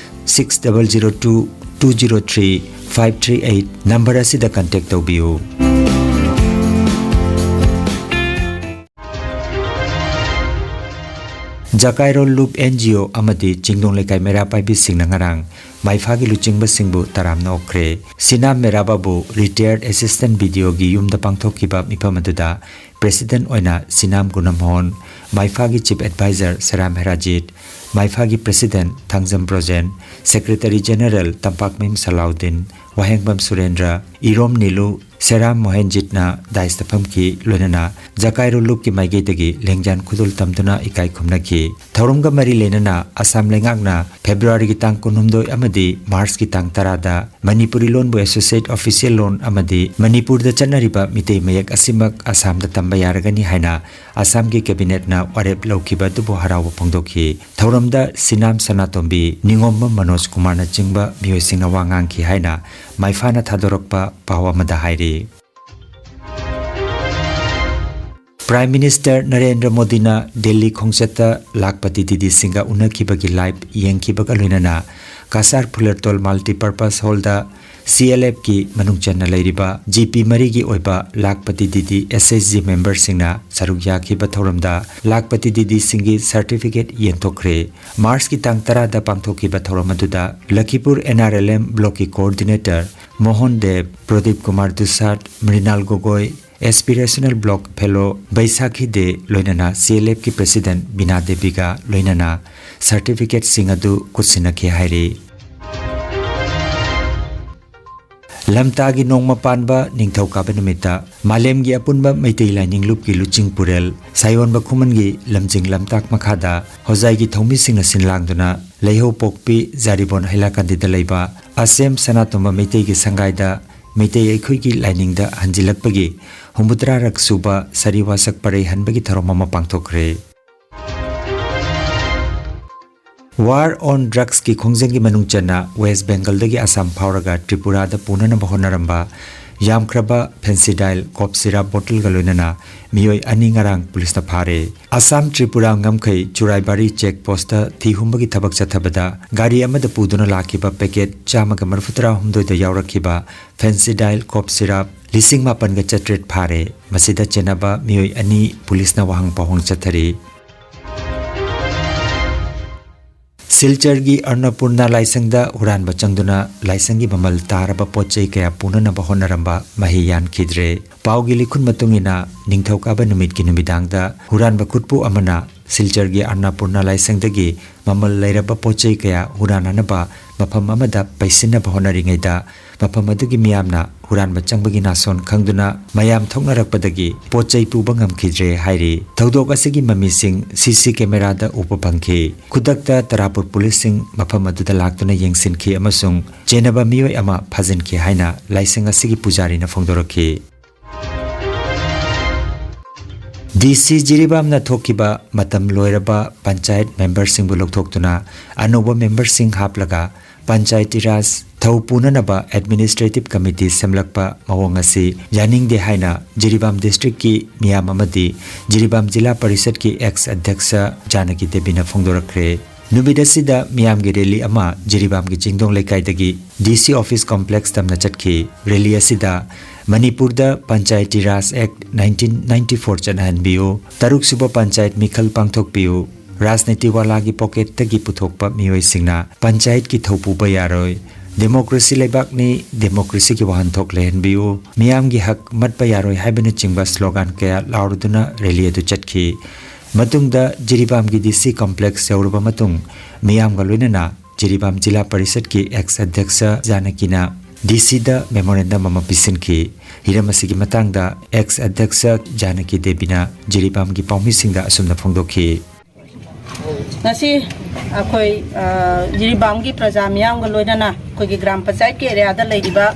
six double zero two two zero three five three eight number ꯑꯁꯤꯗ contact ꯇꯧꯕꯤꯌꯨ꯫ ꯖꯀꯥꯏꯔꯣꯜ ꯂꯨꯞ N G O ꯑꯃꯗꯤ ꯆꯤꯡꯗꯣꯡ ꯂꯩꯀꯥꯏ ꯃꯩꯔꯥ ꯄꯥꯏꯕꯤꯁꯤꯡꯅ ꯉꯔꯥꯡ ꯃꯥꯏꯐꯥꯒꯤ ꯂꯨꯆꯤꯡꯕꯁꯤꯡꯕꯨ ꯇꯔꯥꯝꯅ ꯑꯣꯛꯈ꯭ꯔꯦ꯫ ꯁꯤꯅꯥꯝ ꯃꯩꯔꯥꯕꯥꯕꯨ retired assistant B D Oꯒꯤ ꯌꯨꯝꯗ ꯄꯥꯡꯊꯣꯛꯈꯤꯕ ꯃꯤꯐꯝ ꯑꯗꯨꯗ president ꯑꯣꯏꯅ ꯁꯤꯅꯥꯝ ꯒꯨꯅꯝꯍꯣꯟ, ꯃꯥꯏꯐꯥꯒꯤ chief advisor ꯁꯦꯔꯥꯝ ꯍꯦꯔꯥꯖꯤꯠ, ꯃꯥꯏꯐꯥꯒꯤ president Thangjam Brojen, secretary general ꯇꯝꯄꯥꯛꯃꯌꯨꯝ ꯁꯂꯥꯎꯗꯤꯟ, ꯋꯥꯍꯦꯡꯕꯝ ꯁꯨꯔꯦꯟꯗ꯭ꯔ, ꯏꯔꯣꯝ ꯅꯤꯂꯨ, ꯁꯦꯔꯥꯝ ꯃꯣꯍꯦꯟꯖꯤꯠꯅ dais ꯇ ꯐꯝꯈꯤ꯫ ꯂꯣꯏꯅꯅ ꯖꯀꯥꯏꯔꯣꯜ ꯂꯨꯞꯀꯤ ꯃꯥꯏꯀꯩꯗꯒꯤ ꯂꯦꯡꯖꯥꯟ ꯈꯨꯗꯣꯜ ꯇꯝꯗꯨꯅ ꯏꯀꯥꯏ ꯈꯨꯝꯅꯈꯤ꯫ ꯊꯧꯔꯝꯒ ꯃꯔꯤ ꯂꯩꯅꯅ ꯑꯁꯥꯝ ꯂꯩꯉꯥꯛꯅ Februaryꯒꯤ ꯇꯥꯡ ꯀꯨꯟꯍꯨꯝꯗꯣꯏ ꯑꯃꯗꯤ Marchꯀꯤ ꯇꯥꯡ ꯇꯔꯥꯗ ꯃꯅꯤꯄꯨꯔꯤ ꯂꯣꯟꯕꯨ associate official ꯂꯣꯟ ꯑꯃꯗꯤ ꯃꯅꯤꯄꯨꯔꯗ ꯆꯠꯅꯔꯤꯕ ꯃꯤꯇꯩ ꯃꯌꯦꯛ ꯑꯁꯤꯃꯛ ꯑꯁꯥꯝꯗ ꯇꯝꯕ ꯌꯥꯔꯒꯅꯤ ꯍꯥꯏꯅ ꯑꯁꯥꯝꯒꯤ cabinetꯅ ꯋꯥꯔꯦꯞ ꯂꯧꯈꯤꯕ ꯑꯗꯨꯕꯨ ꯍꯔꯥꯎꯕ ꯐꯣꯡꯗꯣꯛꯈꯤ꯫ ꯊꯧꯔꯝꯗ ꯁꯤꯅꯥꯝ ꯁꯅꯥꯇꯣꯝꯕꯤ, ꯅꯤꯉꯣꯝꯕꯝ ꯃꯅꯣꯖ ꯀꯨꯃꯥꯔꯅꯆꯤꯡꯕ ꯃꯤꯑꯣꯏꯁꯤꯡꯅ ꯋꯥ ꯉꯥꯡꯈꯤ ꯍꯥꯏꯅ ꯃꯥꯏꯐꯥꯅ ꯊꯥꯗꯣꯔꯛꯄ ꯄꯥꯎ ꯑꯃꯗ ꯍꯥꯏꯔꯤ꯫ Prime Minister ꯅꯔꯦꯟꯗ꯭ꯔ ꯃꯣꯗꯤꯅ ꯗꯦꯜꯂꯤ ꯈꯣꯡꯆꯠꯇ ꯂꯥꯈꯄꯇꯤ ꯗꯤꯗꯤꯁꯤꯡꯒ ꯎꯅꯈꯤꯕꯒꯤ live ꯌꯦꯡꯈꯤꯕꯒ ꯂꯣꯏꯅꯅ ꯀꯁꯥꯔ ꯐꯨꯂꯔꯇꯣꯜ Multipurpose Hallꯗ CLFꯀꯤ ꯃꯅꯨꯡ ꯆꯟꯅ ꯂꯩꯔꯤꯕ GP ꯃꯔꯤꯒꯤ ꯑꯣꯏꯕ ꯂꯥꯈꯄꯇꯤ ꯗꯤꯗꯤ SHG memberꯁꯤꯡꯅ ꯁꯔꯨꯛ ꯌꯥꯈꯤꯕ ꯊꯧꯔꯝꯗ ꯂꯥꯈꯄꯇꯤ ꯗꯤꯗꯤꯁꯤꯡꯒꯤ certificate ꯌꯦꯟꯊꯣꯛꯈ꯭ꯔꯦ꯫ Marchꯀꯤ ꯇꯥꯡ ꯇꯔꯥꯗ ꯄꯥꯡꯊꯣꯛꯈꯤꯕ ꯊꯧꯔꯝ ꯑꯗꯨꯗ ꯂꯈꯤꯄꯨꯔ NRLM blockꯀꯤ coordinator ꯃꯣꯍꯟ ꯗꯦꯕ, Pradeep Kumar ꯗꯨꯁꯥꯗ, Mrinal ꯒꯣꯒꯣꯏ, Aspirational Block Fellow ꯕꯩꯁꯥꯈꯤ ꯗꯦ ꯂꯣꯏꯅꯅ CLFꯀꯤ President ꯕꯤꯅꯥ ꯗꯦꯕꯤꯒ ꯂꯣꯏꯅꯅ certificateꯁꯤꯡ ꯑꯗꯨ ꯈꯨꯠꯁꯤꯟꯅꯈꯤ ꯍꯥꯏꯔꯤ꯫ ꯂꯝꯇꯥꯒꯤ ꯅꯣꯡꯃ ꯄꯥꯟꯕ ꯅꯤꯡꯊꯧꯀꯥꯕ ꯅꯨꯃꯤꯠꯇ ꯃꯥꯂꯦꯝꯒꯤ ꯑꯄꯨꯟꯕ ꯃꯩꯇꯩ ꯂꯥꯏꯅꯤꯡ ꯂꯨꯞꯀꯤ ꯂꯨꯆꯤꯡ ꯄꯨꯔꯦꯜ ꯁꯥꯌꯣꯟꯕ ꯈꯨꯃꯟꯒꯤ ꯂꯝꯖꯤꯡ ꯂꯝꯇꯥꯛ ꯃꯈꯥꯗ ꯍꯣꯖꯥꯏꯒꯤ ꯊꯧꯃꯤꯁꯤꯡꯅ ꯁꯤꯟ ꯂꯥꯡꯗꯨꯅ ꯂꯩꯍꯧꯄꯣꯛꯄꯤ ꯖꯥꯔꯤꯕꯣꯟ ꯍꯩꯂꯥꯀꯟꯗꯤꯗ ꯂꯩꯕ ꯑꯁꯦꯝ ꯁꯅꯥꯇꯣꯝꯕ ꯃꯩꯇꯩꯒꯤ ꯁꯪꯒꯥꯏꯗ ꯃꯩꯇꯩ ꯑꯩꯈꯣꯏꯒꯤ ꯂꯥꯏꯅꯤꯡꯗ ꯍꯟꯖꯤꯜꯂꯛꯄꯒꯤ ꯍꯨꯝꯐꯨꯇꯔꯥꯔꯛ ꯁꯨꯕ ꯁꯔꯤ ꯋꯥꯁꯛ ꯄꯔꯩ ꯍꯟꯕꯒꯤ ꯊꯧꯔꯝ ꯑꯃ ꯄꯥꯡꯊꯣꯛꯈ꯭ꯔꯦ꯫ War on Drugsꯀꯤ ꯈꯣꯡꯖꯪꯒꯤ ꯃꯅꯨꯡ ꯆꯟꯅ West Bengalꯗꯒꯤ ꯑꯁꯥꯝ ꯐꯥꯎꯔꯒ ꯇ꯭ꯔꯤꯄꯨꯔꯥꯗ ꯄꯨꯅꯅꯕ ꯍꯣꯠꯅꯔꯝꯕ ꯌꯥꯝꯈ꯭ꯔꯕ Phencydyl cough syrup bottleꯒ ꯂꯣꯏꯅꯅ ꯃꯤꯑꯣꯏ ꯑꯅꯤ ꯉꯔꯥꯡ ꯄꯨꯂꯤꯁꯅ ꯐꯥꯔꯦ꯫ ꯑꯁꯥꯝ ꯇ꯭ꯔꯤꯄꯨꯔꯥ ꯉꯝꯈꯩ ꯆꯨꯔꯥꯏꯕꯥꯔꯤ check postꯇ ꯊꯤ ꯍꯨꯝꯕꯒꯤ ꯊꯕꯛ ꯆꯠꯊꯕꯗ ꯒꯥꯔꯤ ꯑꯃꯗ ꯄꯨꯗꯨꯅ ꯂꯥꯛꯈꯤꯕ packet ꯆꯥꯝꯃꯒ ꯃꯔꯤꯐꯨꯇꯔꯥ ꯍꯨꯝꯗꯣꯏꯗ ꯌꯥꯎꯔꯛꯈꯤꯕ Phencydyl cough syrup ꯂꯤꯁꯤꯡ ꯃꯥꯄꯟꯒ ꯆꯥꯇ꯭ꯔꯦꯠ ꯐꯥꯔꯦ꯫ ꯃꯁꯤꯗ ꯆꯦꯟꯅꯕ ꯃꯤꯑꯣꯏ ꯑꯅꯤ ꯄꯨꯂꯤꯁꯅ ꯋꯥꯍꯪ ꯄꯥꯎꯍꯪ ꯆꯠꯊꯔꯤ꯫ ꯁꯤꯜꯆꯔꯒꯤ ꯑꯟꯅꯄꯨꯔꯅꯥ ꯂꯥꯏꯁꯪꯗ ꯍꯨꯔꯥꯟꯕ ꯆꯪꯗꯨꯅ ꯂꯥꯏꯁꯪꯒꯤ ꯃꯃꯜ ꯇꯥꯔꯕ ꯄꯣꯠ ꯆꯩ ꯀꯌꯥ ꯄꯨꯅꯅꯕ ꯍꯣꯠꯅꯔꯝꯕ ꯃꯍꯩ ꯌꯥꯟꯈꯤꯗ꯭ꯔꯦ꯫ ꯄꯥꯎꯒꯤ ꯂꯤꯈꯨꯟ ꯃꯇꯨꯡ ꯏꯟꯅ, ꯅꯤꯡꯊꯧꯀꯥꯕ ꯅꯨꯃꯤꯠꯀꯤ ꯅꯨꯃꯤꯗꯥꯡꯗ ꯍꯨꯔꯥꯟꯕ ꯈꯨꯠꯄꯨ ꯑꯃꯅ ꯁꯤꯜꯆꯔꯒꯤ ꯑꯟꯅꯄꯨꯔꯅꯥ ꯂꯥꯏꯁꯪꯗꯒꯤ ꯃꯃꯜ ꯂꯩꯔꯕ ꯄꯣꯠ ꯆꯩ ꯀꯌꯥ ꯍꯨꯔꯥꯟꯅꯅꯕ ꯃꯐꯝ ꯑꯃꯗ ꯄꯩꯁꯤꯟꯅꯕ ꯍꯣꯠꯅꯔꯤꯉꯩꯗ, ꯃꯐꯝ ꯑꯗꯨꯒꯤ ꯃꯤꯌꯥꯝꯅ ꯍꯨꯔꯥꯟꯕ ꯆꯪꯕꯒꯤ ꯅꯥꯁꯣꯟ ꯈꯪꯗꯨꯅ ꯃꯌꯥꯝ ꯊꯣꯛꯅꯔꯛꯄꯗꯒꯤ ꯄꯣꯠ ꯆꯩ ꯄꯨꯕ ꯉꯝꯈꯤꯗ꯭ꯔꯦ ꯍꯥꯏꯔꯤ꯫ ꯊꯧꯗꯣꯛ ꯑꯁꯤꯒꯤ ꯃꯃꯤꯁꯤꯡ CC cameraꯗ ꯎꯕ ꯐꯪꯈꯤ꯫ ꯈꯨꯗꯛꯇ ꯇꯔꯥꯄꯨꯔ ꯄꯨꯂꯤꯁꯁꯤꯡ ꯃꯐꯝ ꯑꯗꯨꯗ ꯂꯥꯛꯇꯨꯅ ꯌꯦꯡꯁꯤꯟꯈꯤ ꯑꯃꯁꯨꯡ ꯆꯦꯟꯅꯕ ꯃꯤꯑꯣꯏ ꯑꯃ ꯐꯥꯖꯤꯟꯈꯤ ꯍꯥꯏꯅ ꯂꯥꯏꯁꯪ ꯑꯁꯤꯒꯤ ꯄꯨꯖꯥꯔꯤꯅ ꯐꯣꯡꯗꯣꯔꯛꯈꯤ꯫ ꯗꯤ ꯁꯤ ꯖꯤꯔꯤꯕꯥꯝꯅ ꯊꯣꯛꯈꯤꯕ ꯃꯇꯝ ꯂꯣꯏꯔꯕ ꯄꯟꯆꯥꯌꯠ ꯃꯦꯝꯕꯔꯁꯤꯡꯕꯨ ꯂꯧꯊꯣꯛꯇꯨꯅ ꯑꯅꯧꯕ ꯃꯦꯝꯕꯔꯁꯤꯡ ꯍꯥꯞꯂꯒ ꯄꯟꯆꯥꯌꯇꯤ ꯔꯥꯖ ꯊꯧ ꯄꯨꯅꯅꯕ ꯑꯦꯗꯃꯤꯅꯤꯁꯇ꯭ꯔꯦꯇꯤꯚ ꯀꯃꯤꯇꯤ ꯁꯦꯝꯂꯛꯄ ꯃꯑꯣꯡ ꯑꯁꯤ ꯌꯥꯅꯤꯡꯗꯦ ꯍꯥꯏꯅ ꯖꯤꯔꯤꯕꯥꯝ ꯗꯤꯁꯇ꯭ꯔꯤꯛꯀꯤ ꯃꯤꯌꯥꯝ ꯑꯃꯗꯤ ꯖꯤꯔꯤꯕꯥꯝ ꯖꯤꯂꯥ ꯄꯔꯤꯁꯠꯀꯤ ꯑꯦꯛꯁ ꯑꯗ꯭ꯌꯛꯁ ꯖꯥꯅꯀꯤ ꯗꯦꯕꯤꯅ ꯐꯣꯡꯗꯣꯔꯛꯈ꯭ꯔꯦ꯫ ꯅꯨꯃꯤꯠ ꯑꯁꯤꯗ ꯃꯤꯌꯥꯝꯒꯤ ꯔꯦꯂꯤ ꯑꯃ ꯖꯤꯔꯤꯕꯥꯝꯒꯤ ꯆꯤꯡꯗꯣꯡ ꯂꯩꯀꯥꯏꯗꯒꯤ ꯗꯤ ꯁꯤ ꯑꯣꯐꯤꯁ ꯀꯣꯝꯄ꯭ꯂꯦꯛꯁ ꯇꯝꯅ ꯆꯠꯈꯤ꯫ ꯔꯦꯂꯤ ꯑꯁꯤꯗ ꯃꯅꯤꯄꯨꯔꯗ ꯄꯟꯆꯥꯌꯇꯤ ꯔꯥꯖ ꯑꯦꯛ ꯅꯥꯏꯟꯇꯤꯟ ꯅꯥꯏꯟꯇꯤ ꯐꯣꯔ ꯆꯠꯅꯍꯟꯕꯤꯌꯨ, ꯇꯔꯨꯛꯁꯨꯕ ꯄꯟꯆꯥꯌꯠ ꯃꯤꯈꯜ ꯄꯥꯡꯊꯣꯛꯄꯤꯌꯨ, ꯔꯥꯖꯅꯤꯇꯤ ꯋꯥꯂꯥꯒꯤ ꯄꯣꯀꯦꯠꯇꯒꯤ ꯄꯨꯊꯣꯛꯄ ꯃꯤꯑꯣꯏꯁꯤꯡꯅ ꯄꯟꯆꯥꯌꯠꯀꯤ ꯊꯧ ꯄꯨꯕ ꯌꯥꯔꯣꯏ, ꯗꯦꯃꯣꯀ꯭ꯔꯦꯁꯤ ꯂꯩꯕꯥꯛꯅꯤ, ꯗꯦꯃꯣꯀ꯭ꯔꯦꯁꯤꯒꯤ ꯋꯥꯍꯟꯊꯣꯛ ꯂꯩꯍꯟꯕꯤꯌꯨ, ꯃꯤꯌꯥꯝꯒꯤ ꯍꯛ ꯃꯠꯄ ꯌꯥꯔꯣꯏ ꯍꯥꯏꯕꯅꯆꯤꯡꯕ ꯁ꯭ꯂꯣꯒꯥꯟ ꯀꯌꯥ ꯂꯥꯎꯔꯗꯨꯅ ꯔꯦꯂꯤ ꯑꯗꯨ ꯆꯠꯈꯤ꯫ ꯃꯇꯨꯡꯗ ꯖꯤꯔꯤꯕꯥꯝꯒꯤ ꯗꯤ ꯁꯤ ꯀꯝꯄ꯭ꯂꯦꯛꯁ ꯌꯧꯔꯕ ꯃꯇꯨꯡ ꯃꯤꯌꯥꯝꯒ ꯂꯣꯏꯅꯅ ꯖꯤꯔꯤꯕꯥꯝ ꯖꯤꯂꯥ ꯄꯔꯤꯁꯠꯀꯤ ꯑꯦꯛꯁ ꯑꯗ꯭ꯌꯛꯁ ꯖꯥꯅꯀꯤꯅ ꯗꯤ ꯁꯤꯗ ꯃꯦꯃꯣꯔꯦꯟꯗꯝ ꯑꯃ ꯄꯤꯁꯤꯟꯈꯤ꯫ ꯍꯤꯔꯝ ꯑꯁꯤꯒꯤ ꯃꯇꯥꯡꯗ ꯑꯦꯛꯁ ꯑꯗ꯭ꯌꯛꯁ ꯖꯥꯅꯀꯤ ꯗꯦꯕꯤꯅ ꯖꯤꯔꯤꯕꯥꯝꯒꯤ ꯄꯥꯎꯃꯤꯁꯤꯡꯗ ꯑꯁꯨꯝꯅ ꯐꯣꯡꯗꯣꯛꯈꯤ꯫ ꯉꯁꯤ ꯑꯩꯈꯣꯏ, ꯑ, ꯖꯤꯔꯤꯕꯥꯝꯒꯤ ꯄ꯭ꯔꯖꯥ ꯃꯤꯌꯥꯝꯒ ꯂꯣꯏꯅꯅ ꯑꯩꯈꯣꯏꯒꯤ ꯒ꯭ꯔꯥꯝ ꯄꯟꯆꯥꯌꯠꯀꯤ ꯑꯦꯔꯤꯌꯥꯗ ꯂꯩꯔꯤꯕ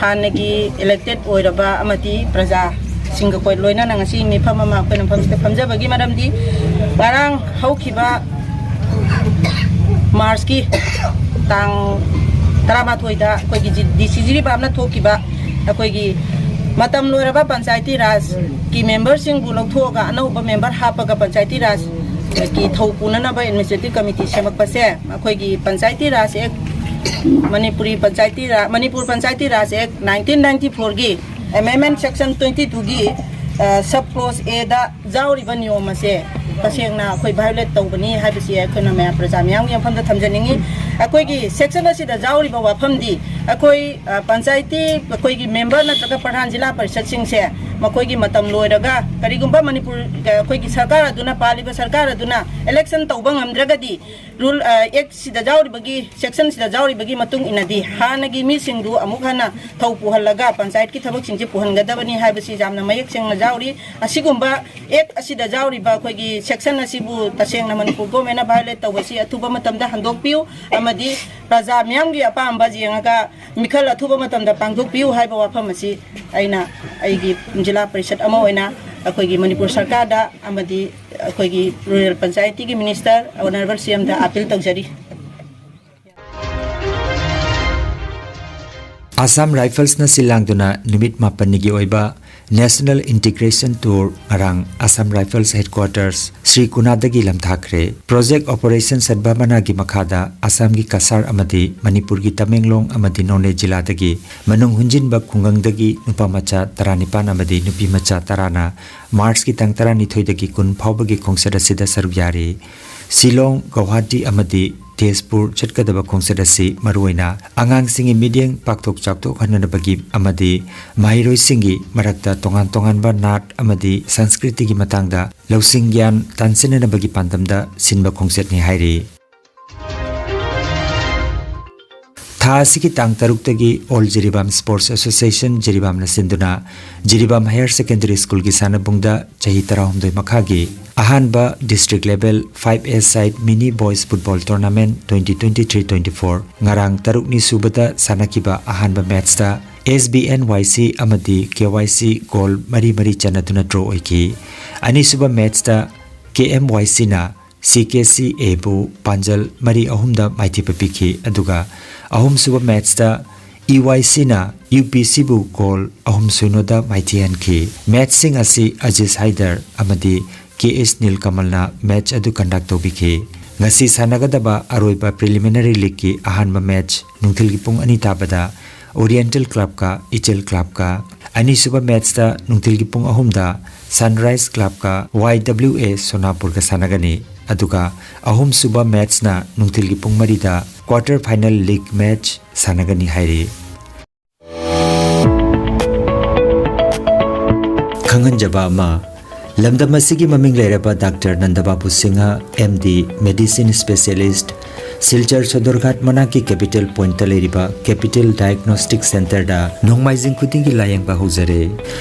ꯍꯥꯟꯅꯒꯤ ꯏꯂꯦꯛꯇꯦꯠ ꯑꯣꯏꯔꯕ ꯑꯃꯗꯤ ꯄ꯭ꯔꯖꯥꯁꯤꯡꯒ ꯑꯩꯈꯣꯏ ꯂꯣꯏꯅꯅ ꯉꯁꯤ ꯃꯤꯐꯝ ꯑꯃ ꯑꯩꯈꯣꯏꯅ ꯃꯐꯝꯁꯤꯗ ꯐꯝꯖꯕꯒꯤ ꯃꯔꯝꯗꯤ, ꯉꯔꯥꯡ ꯍꯧꯈꯤꯕ ꯃꯥꯔꯆꯀꯤ ꯇꯥꯡ ꯇꯔꯥꯃꯥꯊꯣꯏꯗ ꯑꯩꯈꯣꯏꯒꯤ ꯖꯤ-, ꯗꯤ ꯁꯤ ꯖꯤꯔꯤꯕꯥꯝꯅ ꯊꯣꯛꯈꯤꯕ ꯑꯩꯈꯣꯏꯒꯤ ꯃꯇꯝ ꯂꯣꯏꯔꯕ ꯄꯟꯆꯥꯌꯇꯤ ꯔꯥꯖꯀꯤ ꯃꯦꯝꯕꯔꯁꯤꯡꯕꯨ ꯂꯧꯊꯣꯛꯑꯒ ꯑꯅꯧꯕ ꯃꯦꯝꯕꯔ ꯍꯥꯞꯄꯒ ꯄꯟꯆꯥꯌꯇꯤ ꯔꯥꯖꯀꯤ ꯊꯧ ꯄꯨꯅꯅꯕ ꯑꯦꯗꯃꯤꯅꯤꯁꯇ꯭ꯔꯦꯇꯤꯚ ꯀꯃꯤꯇꯤ ꯁꯦꯝꯃꯛꯄꯁꯦ ꯑꯩꯈꯣꯏꯒꯤ ꯄꯟꯆꯥꯌꯇꯤ ꯔꯥꯖ ꯑꯦꯛ, ꯃꯅꯤꯄꯨꯔꯤ ꯄꯟꯆꯥꯌꯇꯤ ꯔꯥ-, ꯃꯅꯤꯄꯨꯔ ꯄꯟꯆꯥꯌꯇꯤ ꯔꯥꯖ ꯑꯦꯛ ꯅꯥꯏꯟꯇꯤꯟ ꯅꯥꯏꯟꯇꯤ ꯐꯣꯔꯒꯤ ꯑꯦꯃꯦꯟꯃꯦꯟ ꯁꯦꯛꯁꯟ ꯇ꯭ꯋꯦꯟꯇꯤ ꯇꯨꯒꯤ, ꯑ, ꯁꯕ ꯀ꯭ꯂꯣꯖ ꯑꯦꯗ ꯌꯥꯎꯔꯤꯕ ꯅꯤꯌꯣꯝ ꯑꯁꯦ ꯇꯁꯦꯡꯅ ꯑꯩꯈꯣꯏ ꯚꯥꯏꯑꯣꯂꯦꯠ ꯇꯧꯕꯅꯤ ꯍꯥꯏꯕꯁꯤ ꯑꯩꯈꯣꯏꯅ ꯃꯌꯥꯝ ꯄ꯭ꯔꯖꯥ ꯃꯤꯌꯥꯝꯒꯤ ꯃꯐꯝꯗ ꯊꯝꯖꯅꯤꯡꯉꯤ꯫ ꯑꯩꯈꯣꯏꯒꯤ ꯁꯦꯛꯁꯟ ꯑꯁꯤꯗ ꯌꯥꯎꯔꯤꯕ ꯋꯥꯐꯝꯗꯤ ꯑꯩꯈꯣꯏ, ꯑ, ꯄꯟꯆꯥꯌꯇꯤ, ꯑꯩꯈꯣꯏꯒꯤ ꯃꯦꯝꯕꯔ ꯅꯠꯇ꯭ꯔꯒ ꯄ꯭ꯔꯙꯥꯟ ꯖꯤꯂꯥ ꯄꯔꯤꯁꯠꯁꯤꯡꯁꯦ ꯃꯈꯣꯏꯒꯤ ꯃꯇꯝ ꯂꯣꯏꯔꯒ ꯀꯔꯤꯒꯨꯝꯕ ꯃꯅꯤꯄꯨꯔ, ꯑ, ꯑꯩꯈꯣꯏꯒꯤ ꯁꯔꯀꯥꯔ ꯑꯗꯨꯅ, ꯄꯥꯜꯂꯤꯕ ꯁꯔꯀꯥꯔ ꯑꯗꯨꯅ ꯏꯂꯦꯛꯁꯟ ꯇꯧꯕ ꯉꯝꯗ꯭ꯔꯒꯗꯤ ꯔꯨꯜ, ꯑ, ꯑꯦꯛ ꯁꯤꯗ ꯌꯥꯎꯔꯤꯕꯒꯤ, ꯁꯦꯛꯁꯟꯁꯤꯗ ꯌꯥꯎꯔꯤꯕꯒꯤ ꯃꯇꯨꯡ ꯏꯟꯅꯗꯤ ꯍꯥꯟꯅꯒꯤ ꯃꯤꯁꯤꯡꯗꯨ ꯑꯃꯨꯛ ꯍꯟꯅ ꯊꯧ ꯄꯨꯍꯜꯂꯒ ꯄꯟꯆꯥꯌꯠꯀꯤ ꯊꯕꯛꯁꯤꯡꯁꯦ ꯄꯨꯍꯟꯒꯗꯕꯅꯤ ꯍꯥꯏꯕꯁꯤ ꯌꯥꯝꯅ ꯃꯌꯦꯛ ꯁꯦꯡꯅ ꯌꯥꯎꯔꯤ꯫ ꯑꯁꯤꯒꯨꯝꯕ ꯑꯦꯛ ꯑꯁꯤꯗ ꯌꯥꯎꯔꯤꯕ ꯑꯩꯈꯣꯏꯒꯤ ꯁꯦꯛꯁꯟ ꯑꯁꯤꯕꯨ ꯇꯁꯦꯡꯅ ꯃꯅꯤꯄꯨꯔ ꯒꯣꯔꯃꯦꯟꯅ ꯚꯥꯏꯑꯣꯂꯦꯠ ꯇꯧꯕꯁꯤ ꯑꯊꯨꯕ ꯃꯇꯝꯗ ꯍꯟꯗꯣꯛꯄꯤꯌꯨ ꯑꯃꯗꯤ ꯄ꯭ꯔꯖꯥ ꯃꯤꯌꯥꯝꯒꯤ ꯑꯄꯥꯝꯕ ꯌꯦꯡꯉꯒ ꯃꯤꯈꯜ ꯑꯊꯨꯕ ꯃꯇꯝꯗ ꯄꯥꯡꯊꯣꯛꯄꯤꯌꯨ ꯍꯥꯏꯕ ꯋꯥꯐꯝ ꯑꯁꯤ ꯑꯩꯅ ꯑꯩꯒꯤ ꯖꯤꯂꯥ ꯄꯔꯤꯁꯠ ꯑꯃ ꯑꯣꯏꯅ ꯑꯩꯈꯣꯏꯒꯤ ꯃꯅꯤꯄꯨꯔ ꯁꯔꯀꯥꯔꯗ ꯑꯃꯗꯤ ꯑꯩꯈꯣꯏꯒꯤ ꯔꯨꯔꯦꯜ ꯄꯟꯆꯥꯌꯦꯇꯤꯒꯤ ꯃꯤꯅꯤꯁꯇꯔ ꯑꯣꯅꯔꯦꯕꯜ ꯁꯤ ꯑꯦꯝꯗ ꯑꯥꯄꯤꯜ ꯇꯧꯖꯔꯤ꯫ ꯑꯁꯥꯝ ꯔꯥꯏꯐꯜꯁꯅ ꯁꯤꯜꯂꯥꯡꯗꯨꯅ ꯅꯨꯃꯤꯠ ꯃꯥꯄꯟꯅꯤꯒꯤ ꯑꯣꯏꯕ National Integration Tour ꯉꯔꯥꯡ ꯑꯁꯥꯝ ꯔꯥꯏꯐꯜꯁ ꯍꯦꯗꯀ꯭ꯋꯥꯇꯔꯁ ꯁ꯭ꯔꯤ ꯀꯨꯅꯥꯗꯒꯤ ꯂꯝꯊꯥꯈ꯭ꯔꯦ꯫ ꯄ꯭ꯔꯣꯖꯦꯛ ꯑꯣꯄꯔꯦꯁꯟ ꯁꯗꯚꯥꯕꯅꯥꯒꯤ ꯃꯈꯥꯗ ꯑꯁꯥꯝꯒꯤ ꯀꯁꯥꯔ ꯑꯃꯗꯤ ꯃꯅꯤꯄꯨꯔꯒꯤ ꯇꯃꯦꯡꯂꯣꯡ ꯑꯃꯗꯤ ꯅꯣꯅꯦ ꯖꯤꯂꯥꯗꯒꯤ ꯃꯅꯨꯡ ꯍꯨꯟꯖꯤꯟꯕ ꯈꯨꯡꯒꯪꯗꯒꯤ ꯅꯨꯄꯥ ꯃꯆꯥ ꯇꯔꯥꯅꯤꯄꯥꯟ ꯑꯃꯗꯤ ꯅꯨꯄꯤ ꯃꯆꯥ ꯇꯔꯥꯅ ꯃꯥꯔꯆꯀꯤ ꯇꯥꯡ ꯇꯔꯥꯅꯤꯊꯣꯏꯗꯒꯤ ꯀꯨꯟ ꯐꯥꯎꯕꯒꯤ ꯈꯣꯡꯆꯠ ꯑꯁꯤꯗ ꯁꯔꯨꯛ ꯌꯥꯔꯤ꯫ ꯁꯤꯂꯣꯡ, ꯒꯧꯍꯥꯇꯤ ꯑꯃꯗꯤ ꯇꯦꯖꯄꯨꯔ ꯆꯠꯀꯗꯕ ꯈꯣꯡꯆꯠ ꯑꯁꯤ ꯃꯔꯨꯑꯣꯏꯅ ꯑꯉꯥꯡꯁꯤꯡꯒꯤ ꯃꯤꯠꯌꯦꯡ ꯄꯥꯛꯊꯣꯛ ꯆꯥꯎꯊꯣꯛꯍꯟꯅꯕꯒꯤ ꯑꯃꯗꯤ ꯃꯍꯩꯔꯣꯏꯁꯤꯡꯒꯤ ꯃꯔꯛꯇ ꯇꯣꯉꯥꯟ ꯇꯣꯉꯥꯟꯕ ꯅꯥꯠ ꯑꯃꯗꯤ ꯁꯪꯁꯀ꯭ꯔꯤꯇꯤꯒꯤ ꯃꯇꯥꯡꯗ ꯂꯧꯁꯤꯡ ꯒ꯭ꯌꯥꯟ ꯇꯥꯟꯁꯤꯟꯅꯅꯕꯒꯤ ꯄꯥꯟꯗꯝꯗ ꯁꯤꯟꯕ ꯈꯣꯡꯆꯠꯅꯤ ꯍꯥꯏꯔꯤ꯫ ꯊꯥ ꯑꯁꯤꯒꯤ ꯇꯥꯡ ꯇꯔꯨꯛꯇꯒꯤ All Jiribam Sports Association ꯖꯤꯔꯤꯕꯥꯝꯅ ꯁꯤꯟꯗꯨꯅ ꯖꯤꯔꯤꯕꯥꯝ ꯍꯥꯌꯔ ꯁꯦꯀꯦꯟꯗꯔꯤ ꯁ꯭ꯀꯨꯜꯒꯤ ꯁꯥꯟꯅꯕꯨꯡꯗ ꯆꯍꯤ ꯇꯔꯥꯍꯨꯝꯗꯣꯏ ꯃꯈꯥꯒꯤ ꯑꯍꯥꯟꯕ district level five A side mini boys football tournament twenty twenty three twenty four ꯉꯔꯥꯡ ꯇꯔꯨꯛꯅꯤ ꯁꯨꯕꯗ ꯁꯥꯟꯅꯈꯤꯕ ꯑꯍꯥꯟꯕ ꯃꯦꯠꯁꯇ S B N Y C ꯑꯃꯗꯤ K Y C ꯒꯣꯜ ꯃꯔꯤ ꯃꯔꯤ ꯆꯟꯅꯗꯨꯅ ꯗ꯭ꯔꯣ ꯑꯣꯏꯈꯤ꯫ ꯑꯅꯤꯁꯨꯕ ꯃꯦꯠꯁꯇ K M Y Cꯅ C K C Aꯕꯨ ꯄꯥꯟꯖꯜ ꯃꯔꯤ ꯑꯍꯨꯝꯗ ꯃꯥꯏꯊꯤꯕ ꯄꯤꯈꯤ, ꯑꯗꯨꯒ ꯑꯍꯨꯝꯁꯨꯕ ꯃꯦꯠꯁꯇ E Y Cꯅ U P Cꯕꯨ ꯒꯣꯜ ꯑꯍꯨꯝ ꯁꯤꯅꯣꯗ ꯃꯥꯏꯊꯤꯍꯟꯈꯤ꯫ ꯃꯦꯠꯁꯁꯤꯡ ꯑꯁꯤ ꯑꯖꯤꯖ ꯍꯥꯏꯗꯔ ꯑꯃꯗꯤ K S ꯅꯤꯜꯀꯃꯜꯅ ꯃꯦꯠꯁ ꯑꯗꯨ ꯀꯟꯗꯛ ꯇꯧꯕꯤꯈꯤ꯫ ꯉꯁꯤ ꯁꯥꯟꯅꯒꯗꯕ ꯑꯔꯣꯏꯕ preliminary leagueꯀꯤ ꯑꯍꯥꯟꯕ ꯃꯦꯠꯁ ꯅꯨꯡꯊꯤꯜꯒꯤ ꯄꯨꯡ ꯑꯅꯤ ꯇꯥꯕꯗ Oriental Clubꯀ ꯏꯆꯦꯜ Clubꯀ, ꯑꯅꯤꯁꯨꯕ ꯃꯦꯠꯁꯇ ꯅꯨꯡꯊꯤꯜꯒꯤ ꯄꯨꯡ ꯑꯍꯨꯝꯗ Sunrise Clubꯀ Y W A ꯁꯣꯅꯥꯄꯨꯔꯒ ꯁꯥꯟꯅꯒꯅꯤ, ꯑꯗꯨꯒ ꯑꯍꯨꯝꯁꯨꯕ ꯃꯦꯠꯁꯅ ꯅꯨꯡꯊꯤꯜꯒꯤ ꯄꯨꯡ ꯃꯔꯤꯗ quarter final league match ꯁꯥꯟꯅꯒꯅꯤ ꯍꯥꯏꯔꯤ꯫ ꯈꯪꯍꯟꯖꯕ ꯑꯃ, ꯂꯝꯗꯝ ꯑꯁꯤꯒꯤ ꯃꯃꯤꯡ ꯂꯩꯔꯕ ꯗꯥꯛꯇꯔ ꯅꯟꯗꯕꯥꯕꯨ Singha, M D, medicine specialist, Silchar Sodarghat ꯃꯅꯥꯛꯀꯤ Capital Pointꯇ ꯂꯩꯔꯤꯕ Capital Diagnostic Centreꯗ ꯅꯣꯡꯃꯥꯏꯖꯤꯡ ꯈꯨꯗꯤꯡꯒꯤ ꯂꯥꯌꯦꯡꯕ ꯍꯧꯖꯔꯦ꯫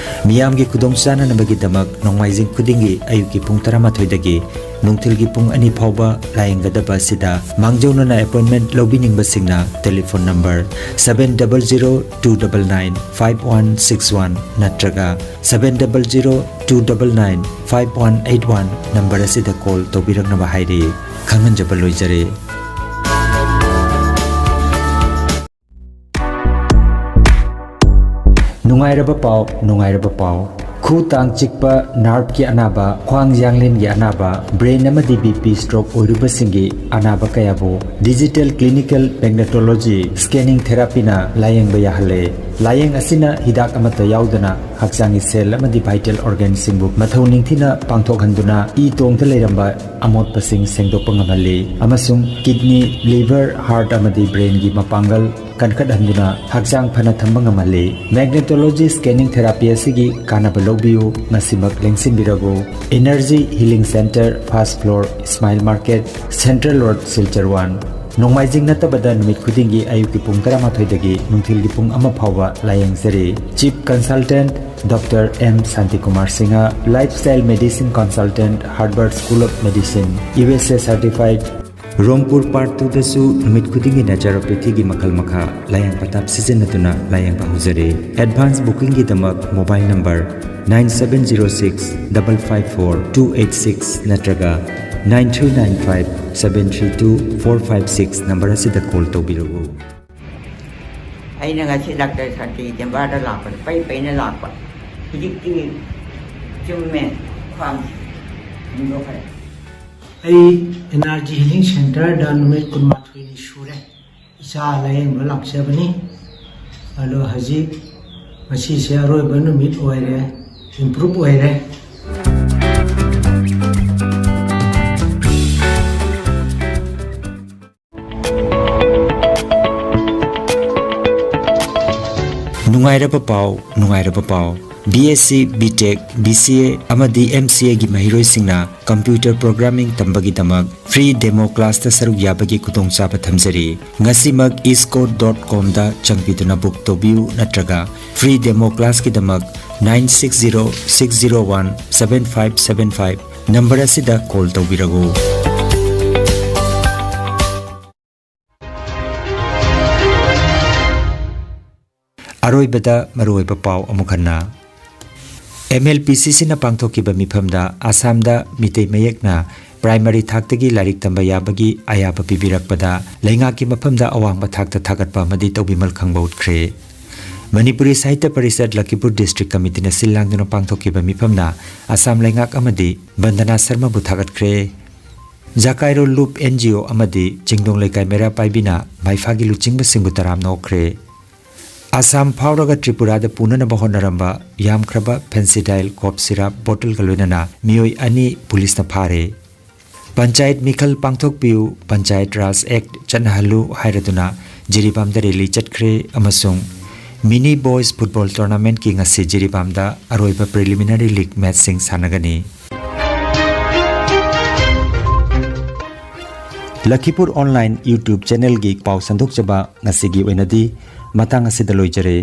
ꯃꯤꯌꯥꯝꯒꯤ ꯈꯨꯗꯣꯡꯆꯥꯅꯅꯕꯒꯤꯗꯃꯛ ꯅꯣꯡꯃꯥꯏꯖꯤꯡ ꯈꯨꯗꯤꯡꯒꯤ ꯑꯌꯨꯛꯀꯤ ꯄꯨꯡ ꯇꯔꯥꯃꯥꯊꯣꯏꯗꯒꯤ ꯅꯨꯡꯊꯤꯜꯒꯤ ꯄꯨꯡ ꯑꯅꯤ ꯐꯥꯎꯕ ꯂꯥꯌꯦꯡꯒꯗꯕ ꯑꯁꯤꯗ ꯃꯥꯡꯖꯧꯅꯅ ꯑꯦꯄꯣꯏꯟꯃꯦꯟꯠ ꯂꯧꯕꯤꯅꯤꯡꯕꯁꯤꯡꯅ telephone number seven double zero two double nine five one six one ꯅꯠꯇ꯭ꯔꯒ seven double zero two double nine five one eight one number ꯑꯁꯤꯗ ꯀꯣꯜ ꯇꯧꯕꯤꯔꯛꯅꯕ ꯍꯥꯏꯔꯤ꯫ ꯈꯪꯍꯟꯖꯕ ꯂꯣꯏꯖꯔꯦ꯫ ꯅꯨꯡꯉꯥꯏꯔꯕ ꯄꯥꯎ, ꯅꯨꯡꯉꯥꯏꯔꯕ ꯄꯥꯎ꯫ ꯈꯨ ꯇꯥꯡ ꯆꯤꯛꯄ, ꯅꯥꯔꯚꯀꯤ ꯑꯅꯥꯕ, ꯈ꯭ꯋꯥꯡ ꯌꯥꯡꯂꯦꯟꯒꯤ ꯑꯅꯥꯕ, ꯕ꯭ꯔꯦꯟ ꯑꯃꯗꯤ ꯕꯤ ꯄꯤ ꯁ꯭ꯇ꯭ꯔꯣꯛ ꯑꯣꯏꯔꯨꯕꯁꯤꯡꯒꯤ ꯑꯅꯥꯕ ꯀꯌꯥꯕꯨ ꯗꯤꯖꯤꯇꯦꯜ ꯀ꯭ꯂꯤꯅꯤꯀꯦꯜ ꯃꯦꯒꯅꯦꯇꯣꯂꯣꯖꯤ ꯁ꯭ꯀꯦꯅꯤꯡ ꯊꯦꯔꯥꯄꯤꯅ ꯂꯥꯌꯦꯡꯕ ꯌꯥꯍꯜꯂꯦ꯫ ꯂꯥꯌꯦꯡ ꯑꯁꯤꯅ ꯍꯤꯗꯥꯛ ꯑꯃꯠꯇ ꯌꯥꯎꯗꯅ ꯍꯛꯆꯥꯡꯒꯤ ꯁꯦꯜ ꯑꯃꯗꯤ ꯚꯥꯏꯇꯦꯜ ꯑꯣꯔꯒꯥꯟꯁꯤꯡꯕꯨ ꯃꯊꯧ ꯅꯤꯡꯊꯤꯅ ꯄꯥꯡꯊꯣꯛꯍꯟꯗꯨꯅ ꯏ ꯇꯣꯡꯗ ꯂꯩꯔꯝꯕ ꯑꯃꯣꯠꯄꯁꯤꯡ ꯁꯦꯡꯗꯣꯛꯄ ꯉꯝꯍꯜꯂꯤ ꯑꯃꯁꯨꯡ ꯀꯤꯗꯅꯤ, ꯂꯤꯚꯔ, ꯍꯥꯔꯠ ꯑꯃꯗꯤ ꯕ꯭ꯔꯦꯟꯒꯤ ꯃꯄꯥꯡꯒꯜ ꯀꯟꯈꯠꯍꯟꯗꯨꯅ ꯍꯛꯆꯥꯡ ꯐꯅ ꯊꯝꯕ ꯉꯝꯍꯜꯂꯤ꯫ ꯃꯦꯒꯅꯦꯇꯣꯂꯣꯖꯤ ꯁ꯭ꯀꯦꯅꯤꯡ ꯊꯦꯔꯥꯄꯤ ꯑꯁꯤꯒꯤ ꯀꯥꯟꯅꯕ ꯂꯧꯕꯤꯌꯨ, ꯉꯁꯤꯃꯛ ꯂꯦꯡꯁꯤꯟꯕꯤꯔꯒꯨ꯫ Energy healing centre, first floor, Ismail market, central road, Silchar one. ꯅꯣꯡꯃꯥꯏꯖꯤꯡ ꯅꯠꯇꯕꯗ ꯅꯨꯃꯤꯠ ꯈꯨꯗꯤꯡꯒꯤ ꯑꯌꯨꯛꯀꯤ ꯄꯨꯡ ꯇꯔꯥꯃꯥꯊꯣꯏꯗꯒꯤ ꯅꯨꯡꯊꯤꯜꯒꯤ ꯄꯨꯡ ꯑꯃ ꯐꯥꯎꯕ ꯂꯥꯌꯦꯡꯖꯔꯤ꯫ Chief consultant doctor M Shantikumar Singha, lifestyle medicine consultant, Harvard school of medicine, U S A certified. Rongpur part ꯇꯨꯗꯁꯨ ꯅꯨꯃꯤꯠ ꯈꯨꯗꯤꯡꯒꯤ ꯅꯦꯆꯔꯣꯄꯦꯊꯤꯒꯤ ꯃꯈꯜ ꯃꯈꯥ ꯂꯥꯌꯦꯡ ꯄꯊꯥꯞ ꯁꯤꯖꯤꯟꯅꯗꯨꯅ ꯂꯥꯌꯦꯡꯕ ꯍꯧꯖꯔꯤ꯫ ꯑꯦꯗꯚꯥꯟꯁ ꯕꯨꯀꯤꯡꯒꯤꯗꯃꯛ mobile number nine seven zero six double five four two eight six ꯅꯠꯇ꯭ꯔꯒ nine three nine five seven three two four five six number ꯑꯁꯤꯗ ꯀꯣꯜ ꯇꯧꯕꯤꯔꯛꯎ꯫ ꯑꯩꯅ ꯉꯁꯤ ꯗꯥꯛꯇꯔ ꯁꯥꯟꯇꯤ ꯆꯦꯝꯕꯥꯔꯗ ꯂꯥꯛꯄꯗ ꯄꯩ ꯄꯩꯅ ꯂꯥꯛꯄ꯫ ꯍꯧꯖꯤꯛꯇꯤ ꯆꯨꯝꯃꯦ, ꯈ꯭ꯋꯥꯡ ꯍꯦꯟꯗꯣꯛꯈ꯭ꯔꯦ꯫ ꯑꯩ ꯑꯦꯟ ꯑꯥꯔ ꯖꯤ ꯍꯤꯂꯤꯡ ꯁꯦꯟꯇꯔꯗ ꯅꯨꯃꯤꯠ ꯀꯨꯟꯃꯥꯊꯣꯏꯅꯤ ꯁꯨꯔꯦ ꯏꯆꯥ ꯂꯥꯌꯦꯡꯕ ꯂꯥꯛꯆꯕꯅꯤ꯫ ꯑꯗꯣ ꯍꯧꯖꯤꯛ ꯉꯁꯤꯁꯦ ꯑꯔꯣꯏꯕ ꯅꯨꯃꯤꯠ ꯑꯣꯏꯔꯦ, ꯏꯝꯄ꯭ꯔꯨꯞ ꯑꯣꯏꯔꯦ꯫ ꯅꯨꯡꯉꯥꯏꯔꯕ ꯄꯥꯎ, ꯅꯨꯡꯉꯥꯏꯔꯕ ꯄꯥꯎ꯫ ꯕꯤ ꯑꯦꯁ ꯁꯤ, ꯕꯤ ꯇꯦꯛ, ꯕꯤ ꯁꯤ ꯑꯦ ꯑꯃꯗꯤ ꯑꯦꯝ ꯁꯤ ꯑꯦꯒꯤ ꯃꯍꯩꯔꯣꯏꯁꯤꯡꯅ ꯀꯝꯄ꯭ꯌꯨꯇꯔ ꯄ꯭ꯔꯣꯒ꯭ꯔꯥꯃꯤꯡ ꯇꯝꯕꯒꯤꯗꯃꯛ ꯐ꯭ꯔꯤ ꯗꯦꯃꯣ ꯀ꯭ꯂꯥꯁꯇ ꯁꯔꯨꯛ ꯌꯥꯕꯒꯤ ꯈꯨꯗꯣꯡꯆꯥꯕ ꯊꯝꯖꯔꯤ꯫ ꯉꯁꯤꯃꯛ eastcoast dot com ꯗ ꯆꯪꯕꯤꯗꯨꯅ ꯕꯨꯛ ꯇꯧꯕꯤꯌꯨ ꯅꯠꯇ꯭ꯔꯒ ꯐ꯭ꯔꯤ ꯗꯦꯃꯣ ꯀ꯭ꯂꯥꯁꯀꯤꯗꯃꯛ nine six zero six zero one seven five seven five number ꯑꯁꯤꯗ ꯀꯣꯜ ꯇꯧꯕꯤꯔꯛꯎ꯫ ꯑꯔꯣꯏꯕꯗ ꯃꯔꯨꯑꯣꯏꯕ ꯄꯥꯎ ꯑꯃꯨꯛ ꯍꯟꯅ꯫ ꯑꯦꯝ ꯑꯦꯜ ꯄꯤ ꯁꯤ ꯁꯤꯅ ꯄꯥꯡꯊꯣꯛꯈꯤꯕ ꯃꯤꯐꯝꯗ ꯑꯁꯥꯝꯗ ꯃꯤꯇꯩ ꯃꯌꯦꯛꯅ ꯄ꯭ꯔꯥꯏꯃꯔꯤ ꯊꯥꯛꯇꯒꯤ ꯂꯥꯏꯔꯤꯛ ꯇꯝꯕ ꯌꯥꯕꯒꯤ ꯑꯌꯥꯕ ꯄꯤꯕꯤꯔꯛꯄꯗ ꯂꯩꯉꯥꯛꯀꯤ ꯃꯐꯝꯗ ꯑꯋꯥꯡꯕ ꯊꯥꯛꯇ ꯊꯥꯒꯠꯄ ꯑꯃꯗꯤ ꯇꯧꯕꯤꯃꯜ ꯈꯪꯕ ꯎꯠꯈ꯭ꯔꯦ꯫ ꯃꯅꯤꯄꯨꯔꯤ ꯁꯥꯍꯤꯇ꯭ꯌ ꯄꯔꯤꯁꯠ ꯂꯈꯤꯄꯨꯔ ꯗꯤꯁꯇ꯭ꯔꯤꯛ ꯀꯃꯤꯇꯤꯅ ꯁꯤꯜ ꯂꯥꯡꯗꯨꯅ ꯄꯥꯡꯊꯣꯛꯈꯤꯕ ꯃꯤꯐꯝꯅ ꯑꯁꯥꯝ ꯂꯩꯉꯥꯛ ꯑꯃꯗꯤ ꯕꯟꯗꯅꯥ ꯁꯔꯃꯕꯨ ꯊꯥꯒꯠꯈ꯭ꯔꯦ꯫ ꯖꯀꯥꯏꯔꯣꯜ ꯂꯨꯞ ꯑꯦꯟ ꯖꯤ ꯑꯣ ꯑꯃꯗꯤ ꯆꯤꯡꯗꯣꯡ ꯂꯩꯀꯥꯏ ꯃꯩꯔꯥ ꯄꯥꯏꯕꯤꯅ ꯃꯥꯏꯐꯥꯒꯤ ꯂꯨꯆꯤꯡꯕꯁꯤꯡꯕꯨ ꯇꯔꯥꯝꯅ ꯑꯣꯛꯈ꯭ꯔꯦ꯫ ꯑꯁꯥꯝ ꯐꯥꯎꯔꯒ ꯇ꯭ꯔꯤꯄꯨꯔꯥꯗ ꯄꯨꯅꯅꯕ ꯍꯣꯠꯅꯔꯝꯕ ꯌꯥꯝꯈ꯭ꯔꯕ ꯐꯦꯟꯁꯤꯗꯥꯏꯜ ꯀꯣꯞ ꯁꯤꯔꯥꯞ ꯕꯣꯇꯜꯒ ꯂꯣꯏꯅꯅ ꯃꯤꯑꯣꯏ ꯑꯅꯤ ꯄꯨꯂꯤꯁꯅ ꯐꯥꯔꯦ꯫ ꯄꯟꯆꯥꯌꯠ ꯃꯤꯈꯜ ꯄꯥꯡꯊꯣꯛꯄꯤꯌꯨ, ꯄꯟꯆꯥꯌꯠ ꯔꯥꯖ ꯑꯦꯛ ꯆꯠꯅꯍꯜꯂꯨ ꯍꯥꯏꯔꯗꯨꯅ ꯖꯤꯔꯤꯕꯥꯝꯗ ꯔꯦꯂꯤ ꯆꯠꯈ꯭ꯔꯦ ꯑꯃꯁꯨꯡ ꯃꯤꯅꯤ ꯕꯣꯏꯁ ꯐꯨꯠꯕꯣꯜ ꯇꯣꯔꯅꯥꯃꯦꯟꯠꯀꯤ ꯉꯁꯤ ꯖꯤꯔꯤꯕꯥꯝꯗ ꯑꯔꯣꯏꯕ ꯄ꯭ꯔꯤꯂꯤꯃꯤꯅꯔꯤ ꯂꯤꯒ ꯃꯦꯆꯁꯤꯡ ꯁꯥꯟꯅꯒꯅꯤ꯫ ꯂꯈꯤꯄꯨꯔ ꯑꯣꯟꯂꯥꯏꯟ YouTube ꯆꯦꯅꯦꯜꯒꯤ ꯄꯥꯎ ꯁꯟꯗꯣꯛꯆꯕ ꯉꯁꯤꯒꯤ ꯑꯣꯏꯅꯗꯤ ꯃꯇꯥꯡ ꯑꯁꯤꯗ ꯂꯣꯏꯖꯔꯦ꯫